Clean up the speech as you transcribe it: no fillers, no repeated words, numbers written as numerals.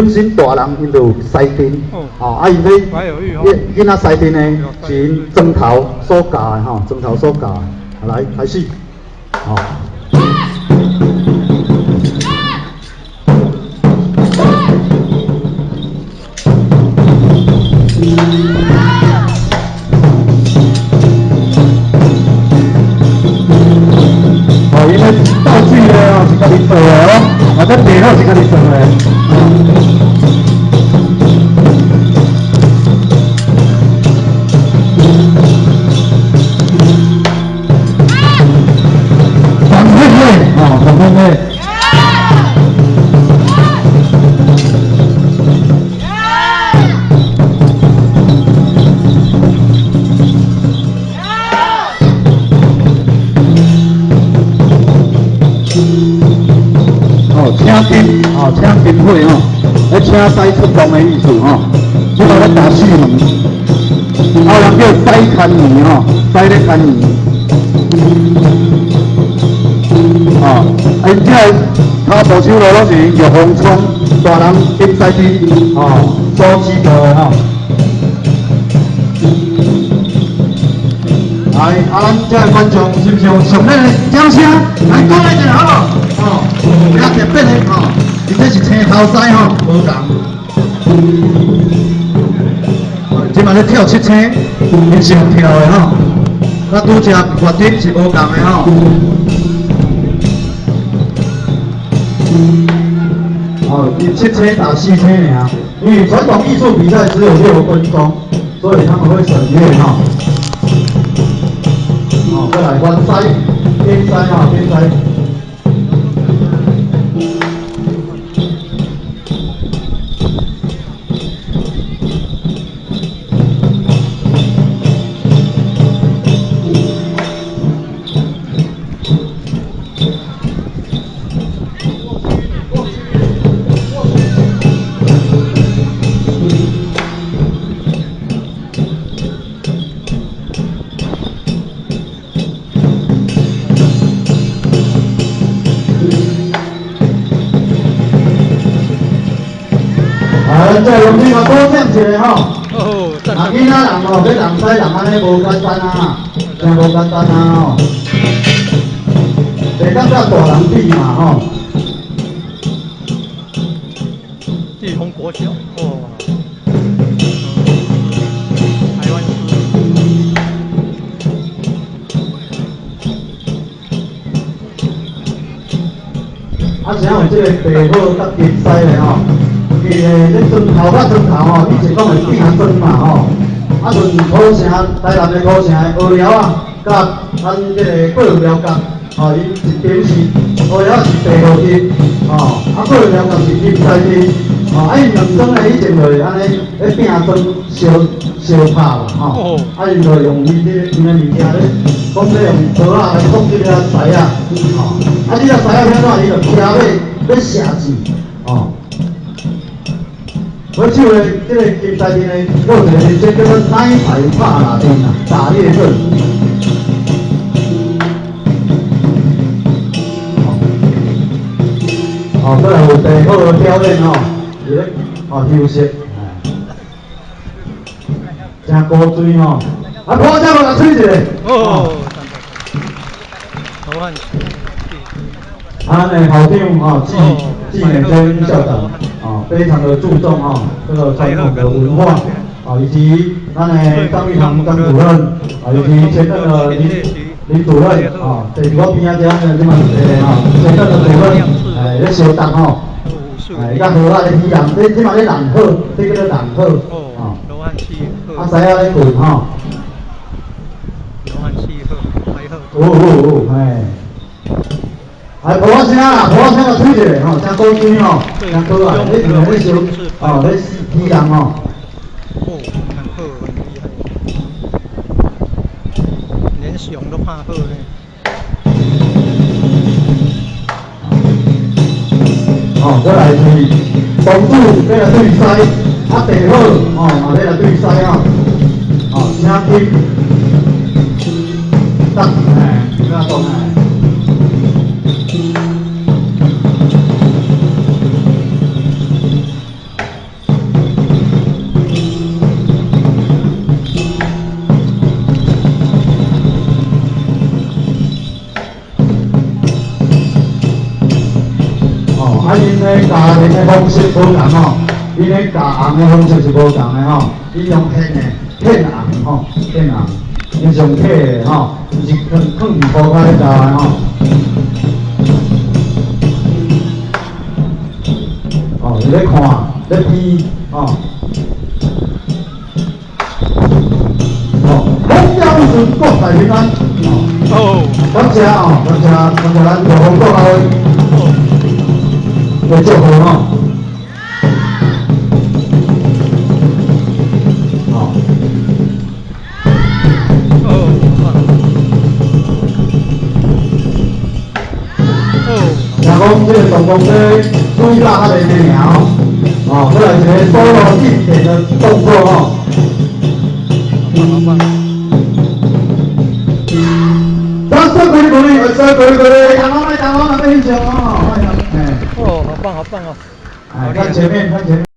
本身大人𪜶就有狮阵，吼，啊，𪜶咧，囡仔狮阵呢是𪜶庄头所教的吼，庄头所教的。来，开始，吼。哦，𪜶的道具呢吼是家己做的哦，啊，這地好是家己做的。黄妹妹，哦，黃妹妹。哦，請金，哦，請金會吼，咧請師出動的意思吼，這個咧打四門，啊，有人叫師牽魚吼，師咧牽魚。哦，啊，𪜶這个跤步手路攏是玉鳳倉大人金獅子吼所指導的吼。來，啊，咱這个觀眾是毋是用上熱的掌聲來鼓勵一下好無？吼，有較特別的吼，而且是青頭獅吼，無仝。這擺咧跳七星，𪜶是用跳的吼，啊，拄則決定是無仝的吼。哦，𪜶七星打四星爾，因為傳統藝術比賽只有6分鐘，所以他們會省略吼。哦，過來彎獅，邊獅吼，邊獅。來，這用你嘛鼓掌一下吼。啊，囡仔人吼，欲人獅人按呢無簡單啊，真無簡單啊吼。袂當佮大人比嘛吼。地紅國小，哦，台灣獅。啊，啥有這個白虎佮金獅咧吼？伊個咧磚頭佮磚頭吼，以前講會變磚嘛吼。啊，像土城，台南的土城的蚵寮仔，佮咱這個過寮角，吼，𪜶一邊是蚵寮仔是白虎陣，吼，啊過寮角是金獅陣，吼，啊𪜶兩莊咧以前就是按呢咧拼磚相相拍嘛，吼，啊𪜶就用伊這個𪜶的物件咧，講咧用刀仔來戳這個獅仔，吼，啊這個獅仔欲按怎，伊就騎馬欲射箭，吼。我手的這個金獅陣的，閣有一個這叫做奶排拍獵陣啊，打獵陣。哦，閣來有地好的表演吼，佇咧哦休息，真古錐吼。啊，鼓掌予人吹一下。哦，羅漢。啊，咱的校長吼，紀紀美珍校長。啊，非常的注重啊，這個傳統的文化啊，以及咱的張玉堂張主任啊，以及前任的林林主任啊，佇我邊仔遮呢，這嘛是哈，前任的主任哎，咧相當吼，哎，佮河仔咧起人，這這嘛咧人好，這叫做人好啊。啊，獅仔咧睏吼。有有有，嘿。哎，鼓仔聲啦，鼓仔聲來吹一下吼，真古錐吼，真可愛，咧咧燒，哦，咧起人吼。哦，很好，很厲害，連熊都怕鶴呢。哦，過來是公主欲來對獅，啊，地好，哦，嘛欲來對獅吼，哦，請聽，得，哎，怎講哎？方式無仝吼，𪜶咧咬紅的方式是無仝的吼，𪜶用現的現紅吼，現紅，𪜶是用體的吼，毋是囥囥佇塗跤咧咬的吼。哦，伊咧看，咧比，吼。哦，風調雨順，國泰民安。哦，感謝哦，感謝感謝咱大豐國學會的祝賀吼。哦。哦，好棒。哦。聽講這個動作這水壩較袂爾吼，哦，過來一個 solo 經典的動作吼。好棒好棒。掌聲鼓勵鼓勵，掌聲鼓勵鼓勵，掌聲來掌聲來，分享哦，哎。哦，好棒好棒哦。哎，看前面，看前面。